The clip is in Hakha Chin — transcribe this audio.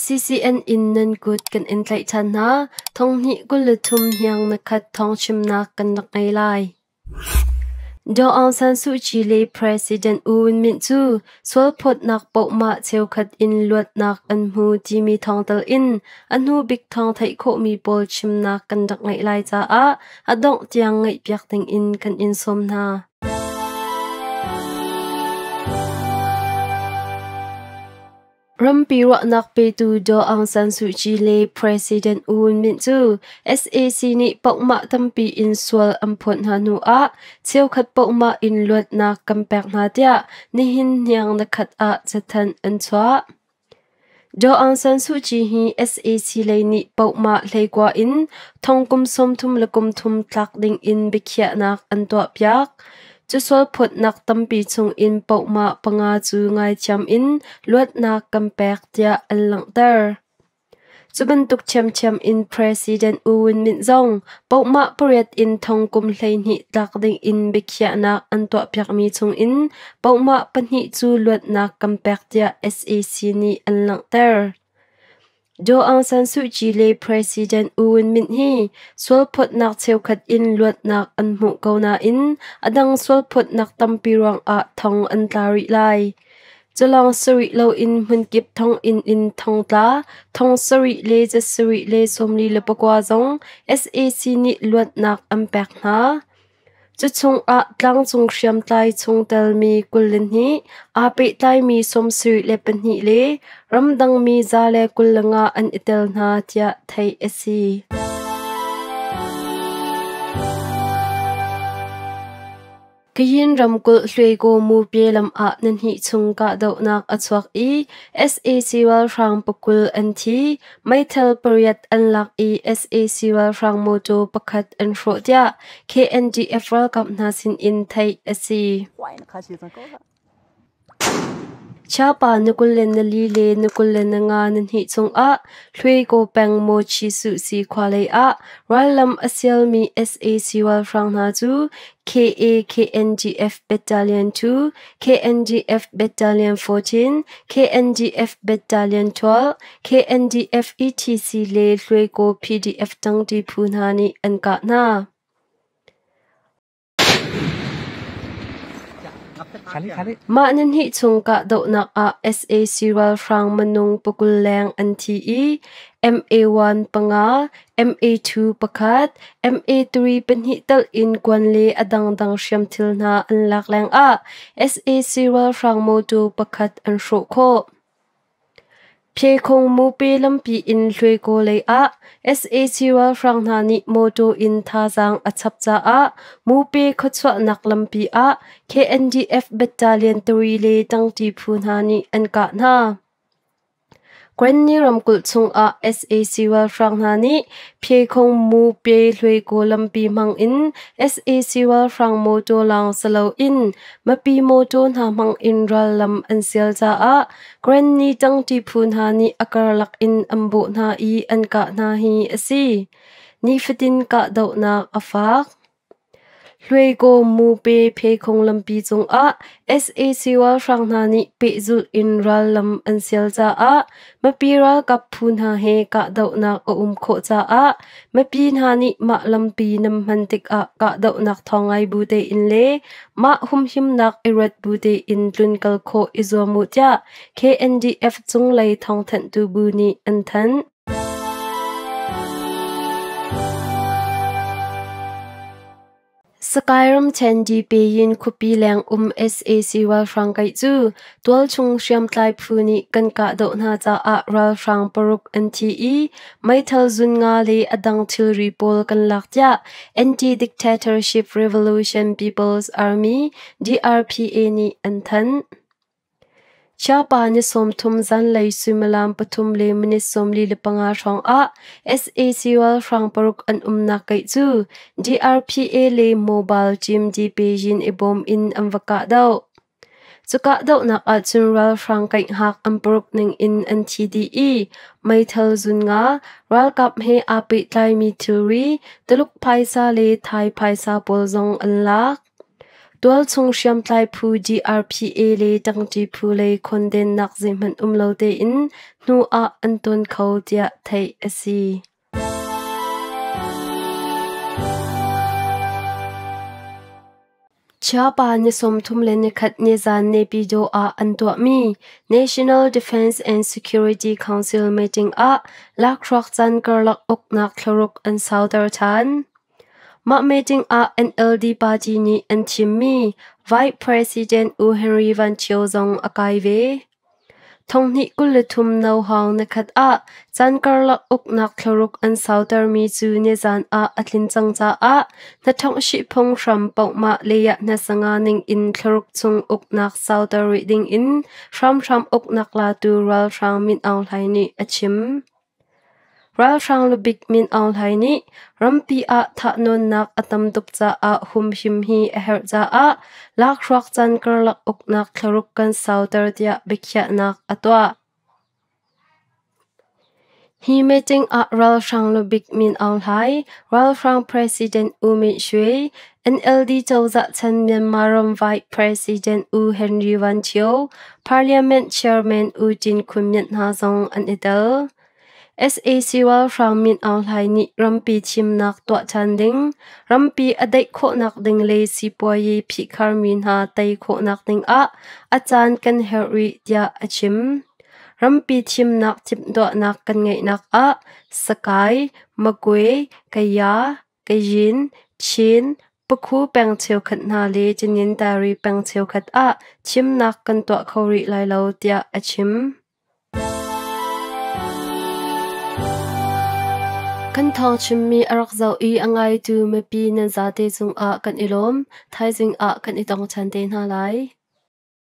CCN in nan kut kan in tlaih ṭhan hna. Thonghnih 23 hniang na khat thawng chimnak kan rak ngei lai. Daw Aung San Suu Kyi le President U Win Myint cu sualphawtnak pohmah cheukhat in luatnak an hmu timi thawngtal in a hnu bik thawng theih khawhmi pawl chimnak kan rak ngeih lai caah a dongh tiang ngaihpiak dingin kan in sawm hna. Rampi ruahnak petu Daw Aung San Suu Kyi le President U Win Myint cu sac nih pohmah tampi in sual an phawt hna hnu ah cheukhat pohmah in luatnak kan pek hna tiah nihin hniang nikhat ah cathanh an chuah. Daw Aung San Suu Kyi hi sac lei nih pohmah hleikua in thong kum 33 tlak dingin biakhiahnak an tuahpiak. Cu sualphawtnak tampi chungin pohmah panga cu ngaithiam in luatnak kan pek tiah an langhter. Cu bantuk ṭhiamṭhiam in President U Win Myint zong pohmah pariat in thong kum 12 tlak dingin biakhiahnak an tuahpiakmi chungin pohmah pahnih cu luatnak kan pek tiah sac nih an langhter. Daw Aung San Suu Kyi le President U Win Myint hi sualphawtnak cheukhat in luatnak an hmuh ko nain a dang sualphawtnak tampi ruangah thong an tla rih lai. Cu lawng si rih loin hmunkip thonginn in thongtla thong sarih le zasarih le 49 zong sac nih luatnak an pek hna. Cu chungah tlangcung hriamtlai chungtelmi 22, aa pehtlaimi 72 le ramdangmi 125 an i tel hna tiah theih a si. Kayin ramkulh Hluaikaw Mupye lam ah nihnih chung kahdohnak a chuak i sac ralhrang pakul an thi, meithal pariat an lak i sac ralhrang mawtaw pakhat an hrawh tiah KNDF ralkap hna sinin theih a si. Chiapa na 24 le na 25 nihnih chungah Hluaikaw peng Mawchi Suhsi khua lei ah rallam a sialmi sac ralhrang hna cu KA KNDF Battalion 2, KNDF Battalion 14, KNDF Battalion 12, KNDF ETC le Hluaikaw PDF ṭangṭi phu hna nih an kah hna. Mah nihnih chung kahdohnak ah sac ralhrang minung pakul leng an thi i MA1 panga, MA2 pakhat, MA3 pahnih telh in kuan le a dangdang hriamthil hna an lak lengah sac ralhrang mawtaw pakhat an hrawh khawh. Phekhung mupi lampi in Hluaikaw lei ah sac ralhrang hna nih mawtaw in thazaang a chap caah mupi khuachuahnak lampi ah KNDF Battalion 3 le tangṭi phu hna nih an kah hna. Granny ramkulh chungah sac ralhrang hna nih Phekhung mupi Hluaikaw lampi hmang in sac ralhrang mawtaw lawng si loin mipi mawtaw hna hmang in rallam an sial caah Granny ṭangṭi phu hna nih a karlak in an bawh hna i an kah hna hi a si. Nifatin kahdohnak a fak. Hluaikaw mupe phekhung lampi cungah sac ralhrang hna nih pehzulh in rallam an sial caah mipi ralkap phu hna he kahdohnak a um khawh caah mipi hna nih mah lampi nan hman tikah kahdohnak thawng ngai bu tein le mah humhimnak i ruat bu tein tlunkal khawh i zuam u tiah KNDF cunglei thawngthanhtu bu nih an thanh. Sakae ramṭhen Depeyin khuapi leng um sac ralhrang kaih cu tualchung hriamtlai phu nih kan kahdoh hna caah ralhrang paruk an thi i meithal zun nga le a dang thilri pawl kan lak tiah Anti-Dictatorship Revolution People's Army DRPA nih an thanh. Chiapa ni 30 zanlei suimilam pathum le minute 45 hrawngah sac ralhrang paruk an umnak kaih cu DRPA le Mobile Team Depeyin i bawm in an va kahdoh. Cu kahdohnak ahcun ralhrang kaihhngak an paruk ningin an thi dih i meithal zun nga, ralkap he aa pehtlaimi thilri, Tuluk phaisa le Thai phaisa pawl zong an lak. Tualchung hriamtlai phu DRPA le ṭangṭi phu lei khawndennak zeihmanh um lo tein hnu ah an tawn kho tiah theih a si. Chiapa ni 31 nizan Naypyidaw ah an tuahmi National Defense and Security Council meeting ah lakhruak caan karlak uknak thlaruk an sauter ṭhan. Mah meeting ah NLD party nih an thimmi Vice President U Henry Van Thio zong a kai ve. 2023 Nauhang nikhat ah caan karlak uknak thlaruk an sautermi cu nizan ah a tlin cang caah hnathawng phunghram paohmah leiah hnasanga ningin thlaruk chung uknak sauter rih dingin hramhram uknak latu ralhrang Min Aung Hlaing nih a chim. Ralhrang lubik Min Aung Hlaing nih rampi ah thahnawnnak a tam tuk caah humhim hi a herh caah lakhruak caan karlak uknak thlaruk kan sauter tiah biakhiahnak a tuah. Hi meeting ah ralhrang lubik Min Aung Hlaing, ralhrang President U Myint Shwe, NLD cozah chan Myanmar ram Vice President U Henry Van Thio, Parliament Chairman U Tin Khun Myint hna zong an i tel. Sac ralhrang Min Aung Hlaing nih rampi thimnak tuah ṭhan ding, rampi a daih khawhnak ding le sipuazi phihkharmi hna tei khawhnak dingah a caan kan herh rih tiah a chim. Rampi thimnak timhtuahnak kan ngeihnak ah Sakai, Magwe, Kaya, Kayin, Chin, Pakhu peng cheukhat hna le Tanintari peng cheukhat ah thimnak kan tuah kho rih lai lo tiah a chim. Kan thawng chimmi a rak zoh i a ngaitu mipi nan zate cungah kan i lawm. Thaizing ah kan i tong ṭhan te hna lai.